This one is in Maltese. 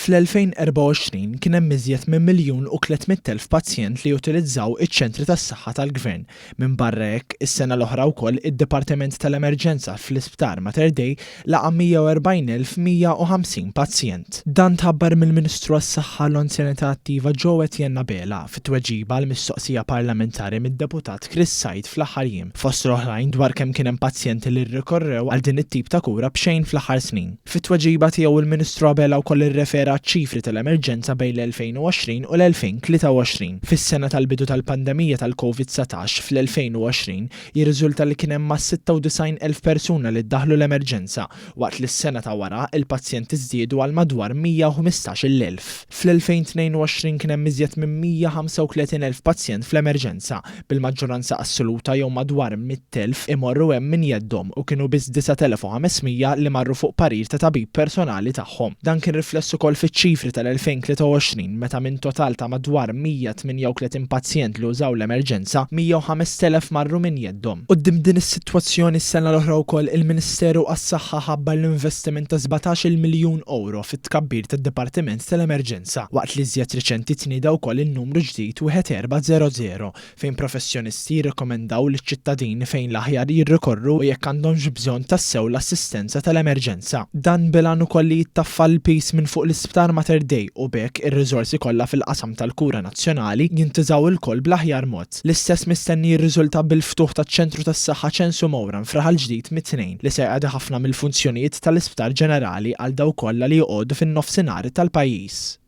Fl-2024 kien hemm iżjed minn 1,300,000 pazjent li utilizzaw iċ-ċentri tas-saħħa tal-Gvern. Minbarra hekk, is-sena l-oħra wkoll id-Dipartiment tal-Emerġenza fl-Isptar Mater Dei laqa' 140,150 pazjent. Dan tħabbar mill-Ministru għas-Saħħa l-Anzjanità Attiva Jo Etienne Abela fit-tweġiba għal mistoqsija parlamentari mid-Deputat Chris Said fl-aħħar jiem, fost l-oħrajn dwar kemm kien hemm pazjenti li rrikorrew għal din it-tip ta' kura b'xejn fl-aħħar snin. Fit-tweġiba tiegħu il-Ministru Abela wkoll irrefera għaċ-ċifri tal-emerġenza bejn l-2020 u l-2023. Fis-sena tal-bidu tal-pandemija tal-Covid 19 fl-2020 jirriżulta li kien hemm mas-96,000 persuna li ddaħħlu l-emerġenza, waqt li s-sena ta' wara il-pazjenti żdiedu għal madwar 115,000. Fl-2022 kien hemm iżjed minn 135,000 pazjent fl-emerġenza, bil-maġġoranza assoluta jew madwar 100,000 imorru hemm minn jeddhom u kienu biss 9,500 li marru fuq parir ta' tabib personali tagħhom. Dan kien rifless ukoll fiċ-ċifri tal-2023 meta minn total ta' madwar 138 pazjent li użaw l-emerġenza, 105,000 marru minn jeddhom. Quddiem din is-sitwazzjoni s-sena l-oħra wkoll il-Ministeru għas-Saħħa ħabbar l-investiment ta' 17-il miljun ewro fit-tkabbir tad-Dipartiment tal-Emerġenza, waqt li iżjed riċenti tnieda wkoll in-numru ġdid 1400 fejn professjonisti jirrikomendaw liċ-ċittadini fejn l-aħjar jirrikorru u jekk għandhomx bżonn tassew l-assistenza tal-emerġenza. Dan bil-għan ukoll li jittaffa l-piż minn fuq l-Isptar Mater Dei u b'hekk ir-riżorsi kollha fil-qasam tal-kura nazzjonali jintużaw ilkoll bl-aħjar mod. L-istess mistenni jirriżulta bil-ftuħ taċ-Ċentru tas-Saħħa Ċensu Mowran f'Raħal Ġdid mit-Tnejn li se jqadi ħafna mill-funzjonijiet tal-Isptar Ġenerali għal dawk kollha li joqogħdu fin-nofsinhar tal-pajjiż.